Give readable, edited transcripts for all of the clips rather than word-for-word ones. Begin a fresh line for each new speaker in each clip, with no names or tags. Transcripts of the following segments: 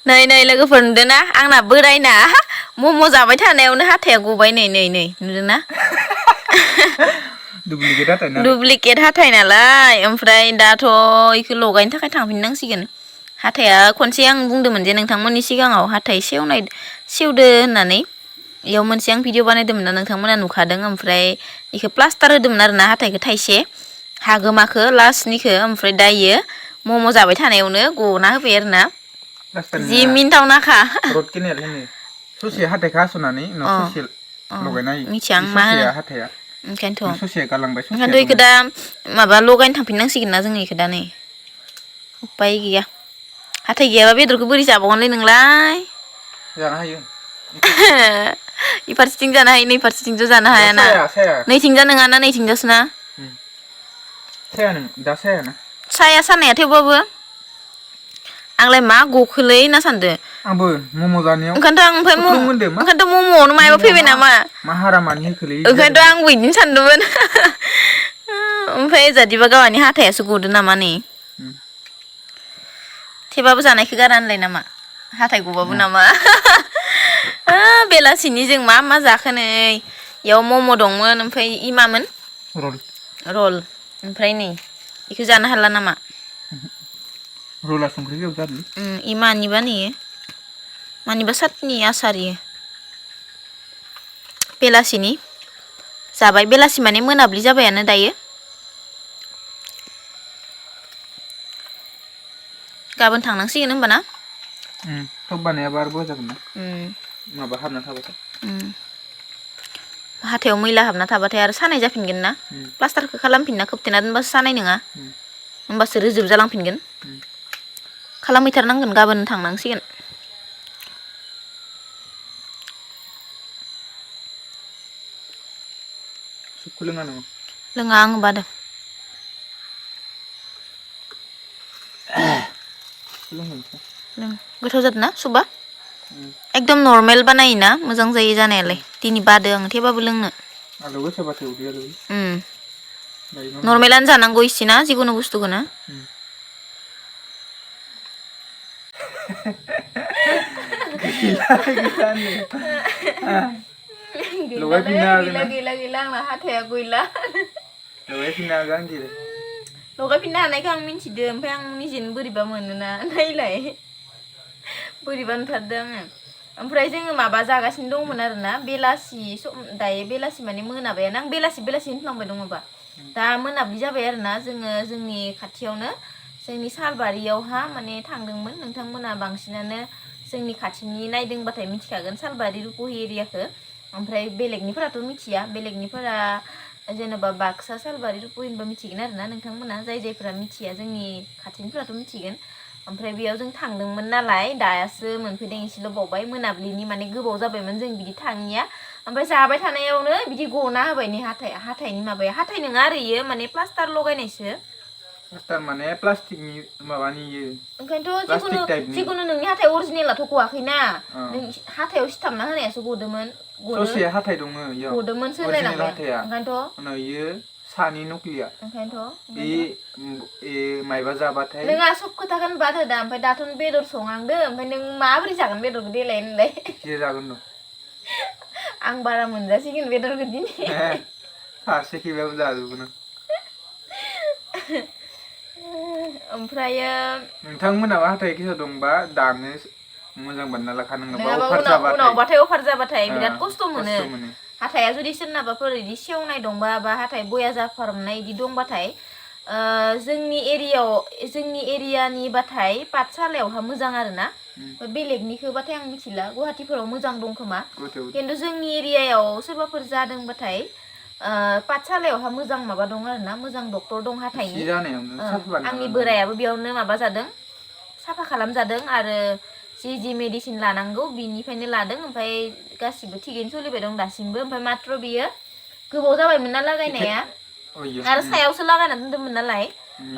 नै लोगोफोर नुदोंना आंना बोरायना मम' जाबाय थानायावनो हाथाया गबाय नै नुदोंना दुप्लिकेट हाथाय नालाय ओमफ्राय दाथ' इखौ लगायनो थाखाय थांफिननांसिगोन हाथाया खनसे आं बुंदोंमोन जे नोंथांमोननि सिगाङाव हाथाय सेवदो होननानै इयाव मोनसे आं भिडिअ बानायदोंमोन ना नोंथांमोना नुखादों ओमफ्राय इखौ प्लास्टार होदोंमोन आरोना हाथायखौ थाइसे हागोमाखो लास्टनिखो ओमफ्राय दा इयो मम' जाबाय थानायावनो गना होबाय आरोना जि मिनटावनाखा
रड केनेल होनो ससे हाथायखौ हास'नानै उनाव ससे लगायनाय
मिथिया आं मा होनो
हाथाया
ओंखायनोथ'
ससे गालांबाय
ओंखायनोथ' इखौ दा माबा लगायनो थांफिननांसिगोन ना जों इखौ दा नै उपाय गैया हाथाय गैयाबा बेदरखौ बोरै जाबावगोनलै नोंलाय
जानो हायो
इफारसेथिं जानो हायो नै फारसेथिंथ' जानो हायाना नैथिंजा नङाना नैथिंजासोना साया सानाया थेवबाबो आंलाय मा गखोलै होनना सानदो
आंबो मम' जानायाव
ओंखायनोथ' मम'आवनो मायबा फैबाय नामा
मा हारामानि होखोलै
ओंखायनोथ' आंबो बिदिनो सानदोंमोन ओमफ्राय जादिबा गावहानि हाथायासो गदो नामा नै थेबाबो जानायखौ गारा होनलाय नामा हाथाय गबाबो नामा बेलासिनि जों मा जाखो नै इयाव मम' दंमोन ओमफ्राय इमामोन रल ओमफ्राय नै बेखौ जानो हाला नामा
रला संख्रि गोजा
मानिबा नैयो मानिबा सातनि आसार इयो बेलासिनि जाबाय बेलासि माने मोनाब्लि जाबायानो दायो गाबोन थांनांसिगोन होमबाना
सब बानायाबा आरो बया जागोन ना माबा हाबना थाबाथाय
हाथायाव मैला हाबना थाबाथाय आरो सानाय जाफिनगोन ना प्लास्टारखौ खालामफिनना खोबथेना दोनबासो सानाय नङा होमबासो रोजोब जालांफिनगोन खालामहैथारनांगोन गाबोन थांनांसिगोन लोङा आं बादो गोथाव जादों ना सुबा एकदम नर्मेल बानायोना मोजां जायो जानायालाय दिनै बादो आं थेबाबो लोंनो नर्मेलानो जानांगौ इसेना जिखुनु बुस्थुखौनो गैला आंना हाथाया गैला लगायफिननो हानायखौ आं मिन्थिदो ओमफ्राय आं निजेनो बोरैबा मोनोना नायलाय बोरैबा नुथारदों आङो ओमफ्राय जोङो माबा जागासिनो दंमोन आरोना बेलासि दायो बेलासि माने मोनाबायानो आं बेलासि होनफ्लांबाय दङबा दा मोनाब्लि जाबाय आरोना जोङो जोंनि खाथियावनो जोंनि सालबारियावहा माने थांदोंमोन नोंथांमोना बांसिनानो जोंनि खाथिनि नायदोंबाथाय मिथिखागोन सालबारि रुपहि एरियाखौ ओमफ्राय बेलेगनिफोराथ' मिथिया बेलेगनिफोरा जेनेबा बाक्सा सालबारि रुपहि होनबा मिथिगोन आरोना नोंथांमोना जायफोरा मिथिया जोंनि खाथिनिफोराथ' मिथिगोन ओमफ्राय बेयाव जों थांदोंमोन नालाय दासो मोनफैदों एसेल' बावबाय मोनाब्लिनि माने गोबाव जाबायमोन जों बिदि थाङिया ओमफ्राय जाबाय थानायावनो बिदि गना होबाय नै हाथायनि माबाया हाथाय नङा आरो इयो माने प्लास्टार लगायनायसो
माने प्लास्टिकनि माबानि इयो
ओंखायनोथ' जिखुनु नोंनि हाथाय अरिजिनेलाथ' गवाखैना नों हाथायाव सिथाबना होनायासो गदोंमोन
ससे हाथाय दङ इयाव
गदोंमोन सोलायलांबाय
ओंखायनोथ' उनाव इयो सानि नक्लिया
ओंखायनोथ'
बे मायबा जाबाथाय
नोंहा सब खोथाखौनो बाद होदा ओमफ्राय दाथ' बेदर संहांदो ओमफ्राय नों माबोरै जागोन बेदरखौ देलाय होनलाय
जागोन न
आं बारा मोनजासिगोन बेदरखौ दिनै
फारसेखैबाबो जाजोबगोन
ओमफ्रायो
नोंथांमोनाबो हाथाय गेसाव दंबा दानो मोजां बानायना लाखा
नङाबा उनावबाथाय अफार जाबाथाय बिराद खस्थ' मोनो हाथाया जुदि सोरनाबाफोर इदि सेवनाय दंबा बा हाथाय बया जाफारनाय इदि दंबाथाय जोंनि एरियानिबाथाय पाठसालायावहा मोजां आरोना बेलेगनिखौबाथाय आं मिथिला गुवाहाटिफोराव मोजां दं खोमा खिन्थु जोंनि एरियायाव सोरबाफोर जादोंबाथाय पाठसालायावहा मोजां माबा दं आरोना मोजां डक्टर दं हाथायनि आंनि बोरायाबो बेयावनो माबा जादों साफा खालामजादों आरो जि मेडिसिन लानांगौ बिनिफ्रायनो लादों ओमफ्राय गासिबो थिगैनो सोलिबाय दं दासिमबो ओमफ्राय मात्र बियो गोबाव जाबायमोन ना लागायनाया आरो सायावसो लागायना दोन्दोंमोन नालाय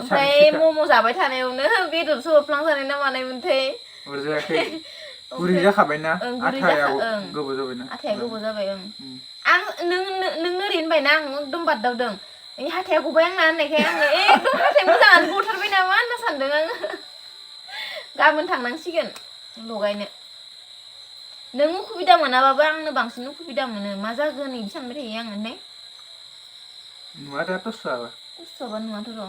ओमफ्राय मम' जाबाय थानायावनो बेदरसो हरफ्लांजानाय ना मानायमोनथाय
गुरै जाखाबायना आथाया
गोबाव जाबाय आं नों ओरैनो होनबायना आं एकदम बादावदों हाथाया गबाय आंना होननायखाय आङो एकदम हाथाय मोजाङानो गथारबाय नामा होनना सानदों आङो गाबोन थांनांसिगोन लगायनो नों उसुबिदा मोनाबाबो आंनो बांसिन उसुबिदा मोनो मा जागोन इदि सानबाय थायो आङो ने
नुवा दा तस्साबा
खस्थ'बा नुवाथ' र'